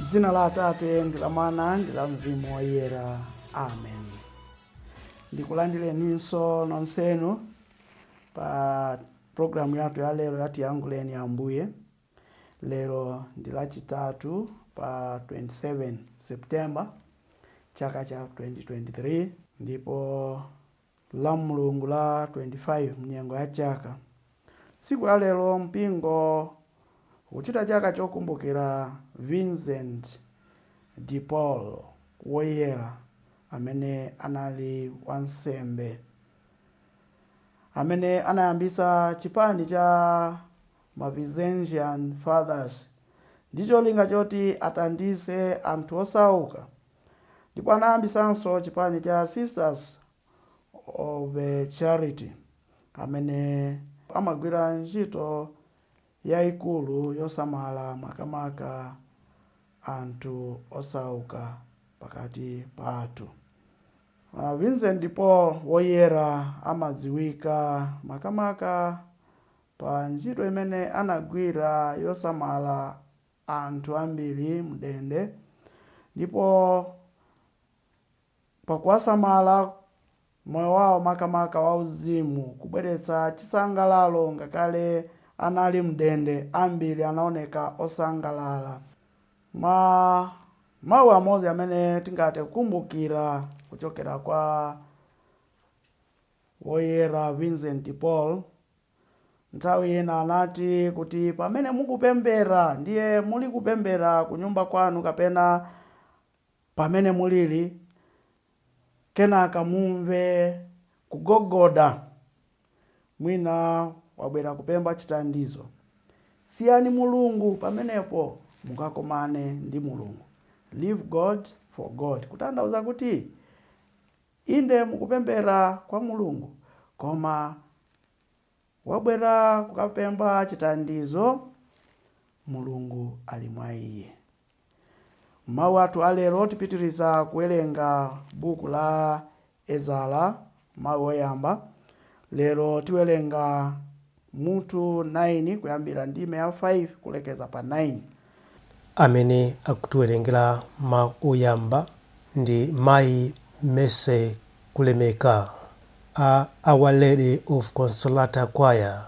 Dzina la Atate ndi la Mwana ndi la Mzimu Woyera, amen. Ndikulandireninso nonsenu pa programu yathu ya lero ya Tiyankhuleni Ambuye. Lero ndi Lachitatu pa 27 September chaka cha 2023, ndipo la Mulungu la 25 mnyengo ya chaka. Tsiku la lero mpingo ukuchita chaka chokumbukira Vincent de Paul Woyera, amene anali wansembe amene anayambitsa chipani cha ma Vincentian Fathers ndi cholinga choti athandize anthu osauka, ndipo anayambisanso chipani cha Sisters of Charity amene amagwira ntchito yayikulu yosamala makamaka anthu osauka pakati pathu. Vincent de Paul Woyera amadziwika makamaka pa ntchito imene anagwira yosamala anthu ambiri mndende, ndipo pakuwasamala moyo wawo makamaka wauzimu, kubweretsa chisangalalo ngakhale anali mndende, ambiri anaoneka osangalala. Ma mawu amodzi amene tingathe kukumbukira kuchokera kwa Woyera Vincent de Paul, nthawi ina anati kuti pamene mukupemphera, ndiye muli kupemphera kunyumba kwanu kapena pamene mulili, kenaka mumve kugogoda, mwina wabwera kupempha chithandizo, siyani Mulungu pamenepo, mukakomane ndi Mulungu. Leave God for God, kutanthauza kuti inde mukupemphera kwa Mulungu, koma wabwera kukapempha chithandizo, Mulungu ali mwa iye. Mawu athu alero, tipitiriza kuwerenga buku la Ezara, mawu oyamba. Lero tiwerenga mutu 9 kuyambira ndime ya 5 kulekeza pa 9. Amene akutiwerengera mawu oyamba ndi Mayi Mese Kulemeka a Our Lady of Consolata Choir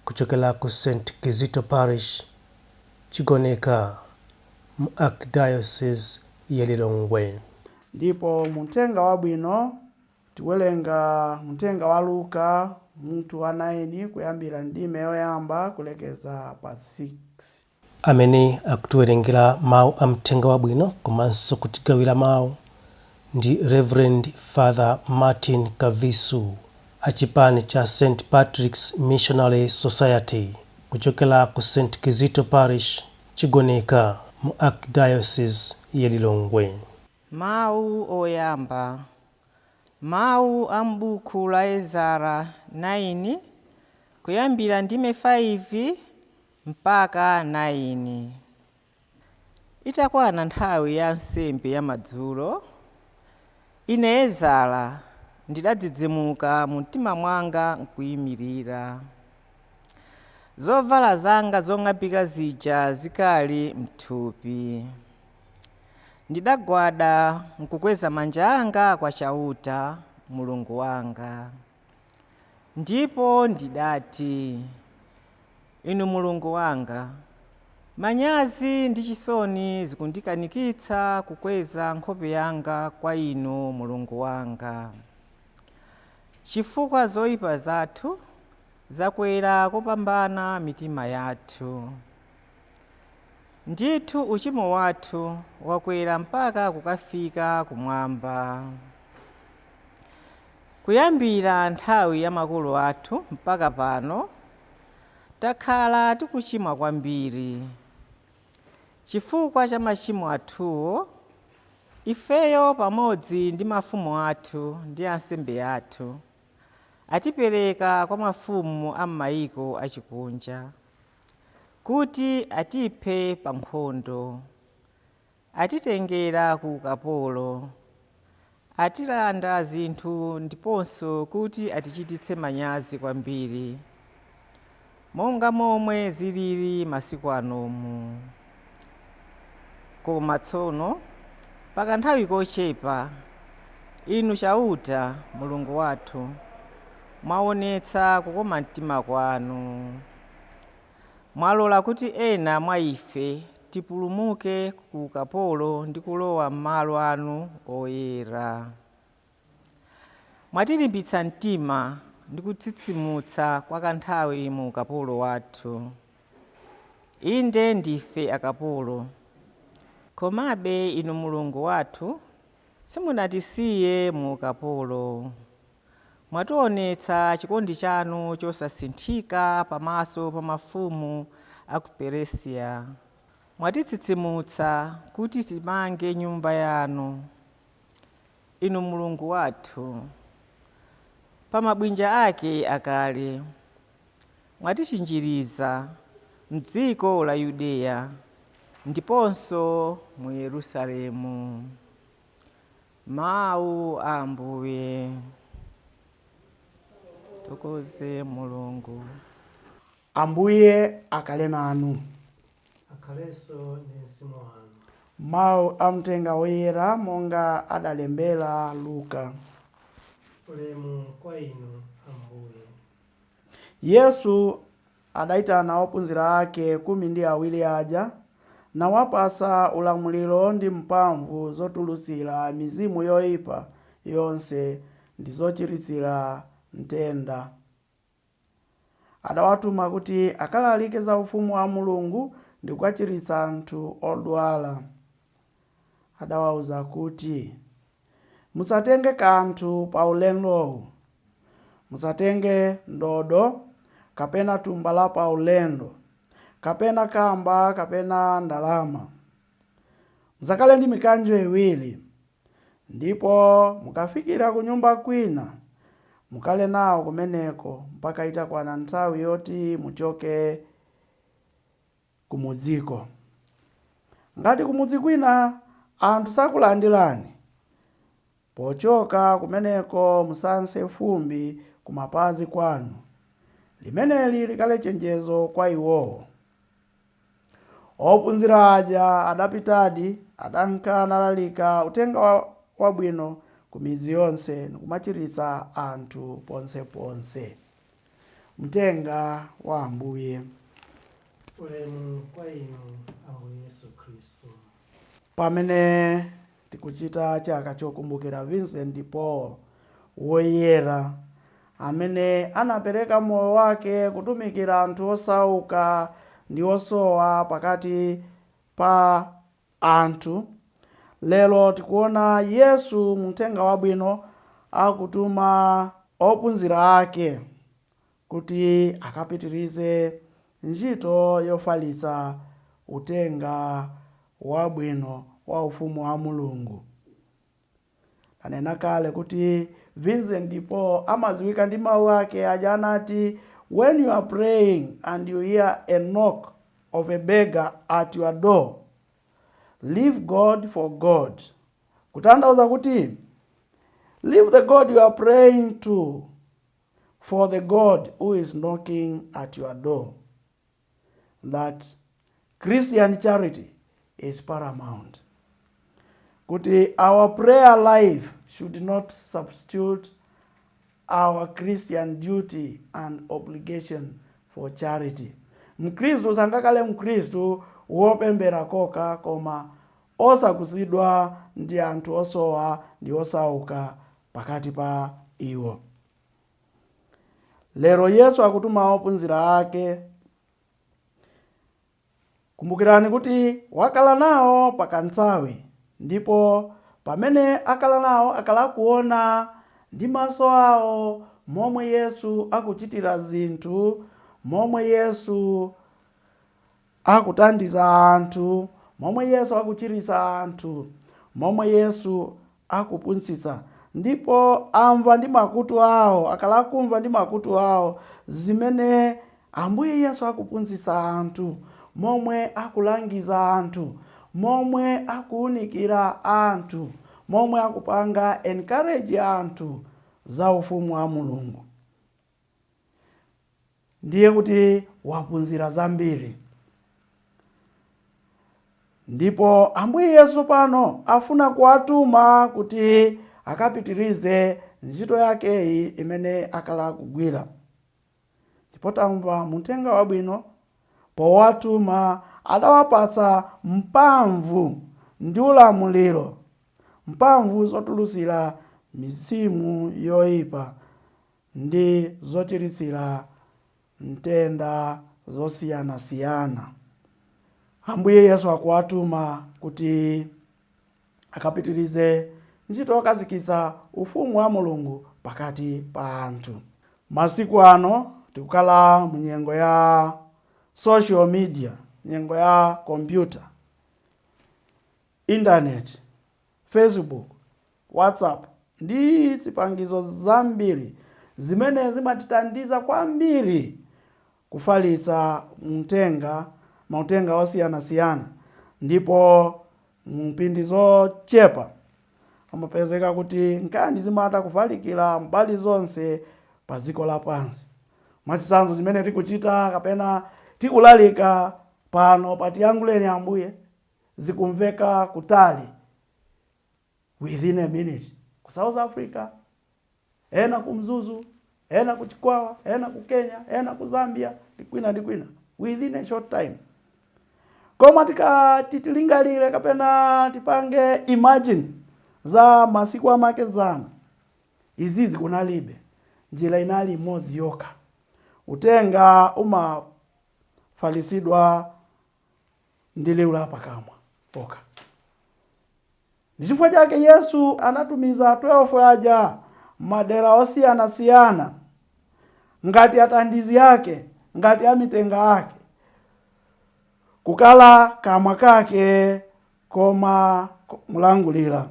kuchokera ku St Kizito Parish, Chigoneka, mu Archdiocese ya Lilongwe. Ndipo muthenga wabwino tiwerenga muthenga wa Luka mutu wa 9 kuyambira ndime yoyamba kulekeza pa 6. Amene akutiwerengera mawu a mthenga wabwino komanso kutigawira mawu ndi Reverend Father Martin Kavisu a chipani cha St Patrick's Missionary Society kuchokera ku St Kizito Parish, Chigoneka, mu Archdiocese ya Lilongwe. Mawu oyamba, mawu a m'buku la Ezara 9 kuyambira ndime 5 mpaka 9. Itakwana nthawi ya nsembe ya madzulo, ine Ezara ndidadzidzimuka mu mtima mwanga nkuyimirira, zovala zanga zong'ambika zija zikali mthupi. Ndidagwada nkukweza manja anga kwa Chauta, Mulungu wanga, ndipo ndidati: Inu Mulungu wanga, manyazi ndi chisoni zikundikanikitsa kukweza nkhope yanga kwa inu Mulungu wanga, chifukwa zoyipa zathu zakwera kopambana mitima yathu. Ndithu uchimo wathu wakwera mpaka kukafika kumwamba. Kuyambira nthawi ya makolo athu mpaka pano takhala tikuchimwa kwambiri. Chifukwa cha machimo athuwo, ifeyo pamodzi ndi mafumu athu ndi ansembe athu atipereka kwa mafumu a m'mayiko achikunja kuti atiphe pa nkhondo, atitengera ku ukapolo, atilanda zinthu ndiponso kuti atichititse manyazi kwambiri, monga momwe zilili masiku anomu. Koma tsono pakanthawi kochepa inu Chauta Mulungu wathu mwaonetsa kukoma mtima kwanu. Mwalola kuti ena mwa ife tipulumuke ku ukapolo ndi kulowa m'malo anu oyera. Mwatilimbitsa mtima ndi kutsitsimutsa kwa kanthawi mu ukapolo wathu. Inde ndife akapolo, komabe inu Mulungu wathu simunatisiye mu ukapolo. Mwationetsa chikondi chanu chosasinthika pamaso pa mafumu a ku Peresiya. Mwatitsitsimutsa kuti timange nyumba yanu, inu Mulungu wathu, pa mabwinja ake akale. Mwatichinjiriza m'dziko la Yudeya ndiponso mu Yerusalemu. Mawu a Ambuye. Thokoze Mulungu. Ambuye akale nanu. Akhalenso ndi mzimu wanu. Mawu a mthenga woyera monga adalembera Luka. Ulemu kwa inu, Ambuye. Yesu adayitana ophunzira ake 12 aja, nawapasa ulamuliro ndi mphamvu zotulutsira mizimu yoyipa yonse ndi zochiritsira nthenda. Adawatuma kuti akalalike za ufumu wa Mulungu ndi kukachiritsa anthu odwala. Adawawuza kuti, musatenge kanthu pa ulendowu, musatenge ndodo kapena thumba la pa ulendo, kapena kamba kapena ndalama. Musakhale ndi mikanjo iwiri, ndipo mukafikira ku nyumba kwina mukhale nawo kumeneko mpaka itakwana nthawi yoti muchoke kumudziko. Ngati kumudzi kwina anthu sakulandirani, pochoka kumeneko musanse fumbi kumapazi kwanu. Limeneli likhale chenjezo kwa iwowo. Ophunzira aja adapitadi, adanka nalalika uthenga wabwino ku midzi yonse ndikumachiritsa anthu ponseponse. Mthenga wa Ambuye. Ulemu kwa inu, Ambuye Yesu Khristu. Pamene tikuchita chaka chokumbukira Vincent de Paul woyera, amene anapereka moyo wake kutumikira anthu osauka ndi osowa pakati pa anthu, lero tikuona Yesu muthenga wabwino akutuma ophunzira ake kuti akapitirize ntchito yofalitsa uthenga wabwino wa ufumu wa Mulungu. Anena kale kuti Vincent de Paul amadziwika ndi mawu ake aja anati, "When you are praying and you hear a knock of a beggar at your door, leave God for God." Kutanthauza kuti leave the God you are praying to for the God who is knocking at your door. That Christian charity is paramount. Kuti our prayer life should not substitute our Christian duty and obligation for charity. Mkhristu sangakhale mkhristu wopembera kokha koma osakhudzidwa ndi anthu osowa ndi osauka pakati pa iwo. Lero Yesu akutuma ophunzira ake. Kumbukirani kuti wakhala nawo pakanthawi, ndipo pamene akhala nawo akhala kuona ndi maso awo momwe Yesu akuchitira zinthu, momwe Yesu akuthandiza anthu, momwe Yesu akuchiritsa anthu, momwe Yesu akuphunzitsa, ndipo amva ndi makutu awo, akhala akumva ndi makutu awo zimene Ambuye Yesu akuphunzitsa anthu, momwe akulangiza anthu, momwe akuwunikira anthu, momwe akupanga encourage anthu za ufumu wa Mulungu. Ndiye kuti waphunzira zambiri. Ndipo Ambuye Yesu pano afuna kuwatuma kuti akapitirize ntchito yakeyi imene akala akugwira. Ndipo tamva muthenga wabwino, powatuma adawapatsa mphamvu ndi ulamuliro, mphamvu zotulutsira mizimu yoyipa ndi zochiritsira nthenda zosiyanasiyana. Ambuye Yesu akuwatuma kuti akapitirize ntchito yokhazikitsa ufumu wa Mulungu pakati pa anthu. Masiku ano tikukhala mu nyengo ya social media, nyengo ya computer, internet, Facebook, WhatsApp ndi zipangizo zambiri zimene zimatithandiza kwambiri kufalitsa mautenga osiyanasiyana, ndipo mphindi zochepa amapezeka kuti nkhani zimatha kufalikira mbali zonse pa dziko lapansi. Mwachitsanzo, zimene tikuchita kapena tikulalika pano pa Tiyankhuleni Ambuye zikumveka kutali within a minute, ku South Africa, ena ku Mzuzu, ena ku Chikwawa, ena ku Kenya, ena ku Zambia ndi kwina ndi kwina, within a short time. Koma tikati tilingalire kapena tipange imagine za masiku amakedzana, izizi kunalibe. Njira inali imodzi yokha: utenga umafalitsidwa ndi liwu la pakamwa pokha. Ndi chifukwa chake Yesu anatumiza 12 aja madera osiyanasiyana ngati athandizi ake, ngati amitenga ake, kukala kamwa kake koma mulangulira.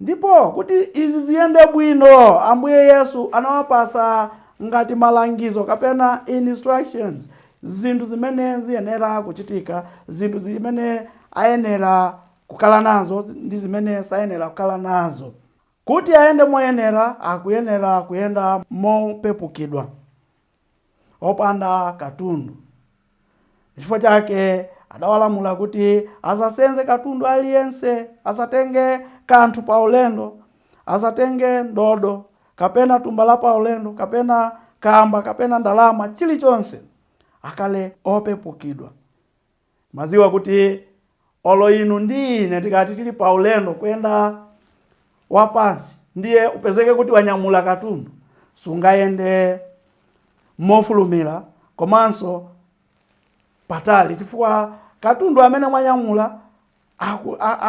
Ndipo kuti izi ziyende bwino, Ambuye Yesu anawapasa ngati malangizo kapena instructions, zinthu zimene ziyenera kuchitika, zinthu zimene ayenera kukhala nazo ndi zimene sayenera kukhala nazo. Kuti ayende moyenera, akuyenera kuyenda mopepukidwa, opanda katundu. Chifukwa chake adawalamula kuti asasenze katundu aliyense, asatenge kanthu pa ulendo, asatenge ndodo kapena tumba la pa ulendo kapena kamba kapena ndalama, chilichonse, akale opepukidwa. Maziwa kuti olo inu ndi ine tikati tili pa ulendo kuyenda wapansi, ndiye upezeke kuti wanyamula katundu, sungayende mofulumira komanso patali, chifukwa katundu amene mwanyamula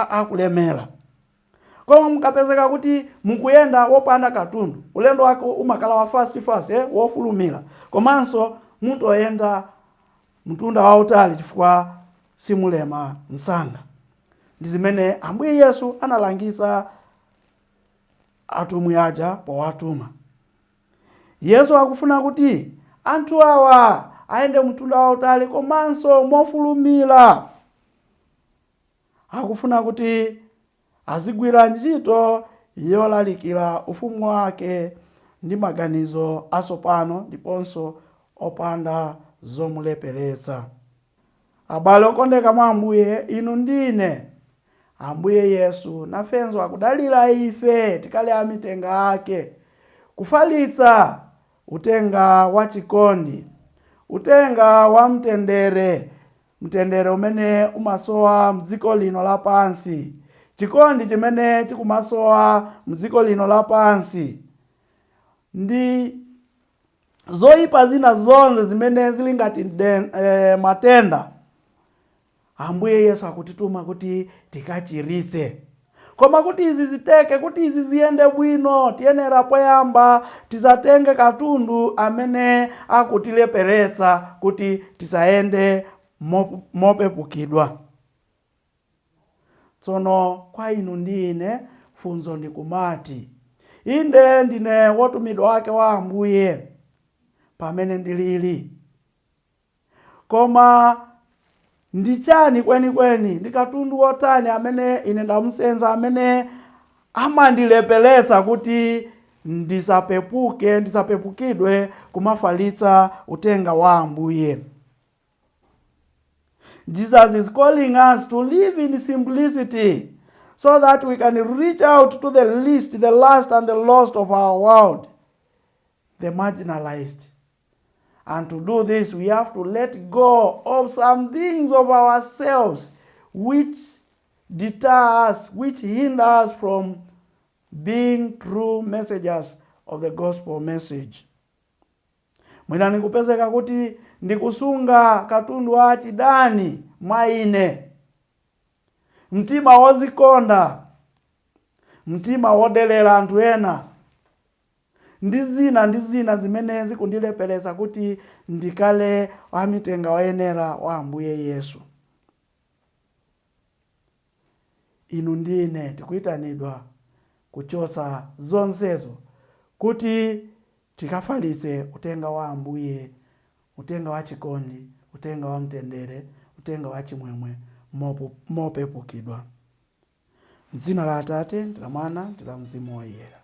akulemera. Koma mukapezeka kuti mukuyenda wopanda katundu, ulendo wake umakhala wa fast fast, wofulumira, komanso mutoyenda mtunda wautali chifukwa simulema msanga. Ndi zimene Ambuye Yesu analangiza atumwi aja powatuma. Yesu akufuna kuti anthu awa ayende mtunda wautali komanso mofulumira. Akufuna kuti azigwira ntchito yolalikira ufumu wake ndi maganizo atsopano ndiponso opanda zomuleperetsa. Abale okondeka mwa Ambuye, inu ndine, Ambuye Yesu nafenso akudalira ife tikale amitenga ake kufalitsa utenga wa chikondi, utenga wa mtendere, mtendere umene umasowa mdziko lino lapansi, chikondi chimene chikumasowa mdziko lino lapansi, ndi zoyipa zina zonse zimene zili ngati matenda. Ambuye Yesu akutituma kuti tikachiritse. Koma kuti izi ziteke, kuti izi ziyende bwino, tiyenera poyamba tisatenge katundu amene akutileperetsa kuti tisayende mopepukidwa. Tsono kwa inu ndi ine funzo ndikumati, inde ndine wotumidwa wake wa Ambuye pamene ndilili, koma ndi chani kwenikweni, ndi katundu wotani amene ine ndamusenza amene amandileperetsa kuti ndisapepukidwe kumafalitsa utenga wa Ambuye? Jesus is calling us to live in simplicity so that we can reach out to the least, the last, and the lost of our world, the marginalized. And to do this, we have to let go of some things of ourselves which deter us, which hinder us from being true messengers of the gospel message. Mwina nikupezeka kuti ndikusunga katundu wa chidani mwa ine, mtima wozikonda, mtima wodelera anthu ena, ndi zina ndi zina zimene zikundilepheretsa kuti ndikhale wamitenga woyenera wa Ambuye Yesu. Inu ndi ine tikuyitanidwa kuchotsa zonsezo kuti tikafalitse utenga wa Ambuye, utenga wa chikondi, utenga wa mtendere, utenga wa chimwemwe mopepukidwa. M'dzina la Atate ndi la Mwana ndi la Mzimu Woyera.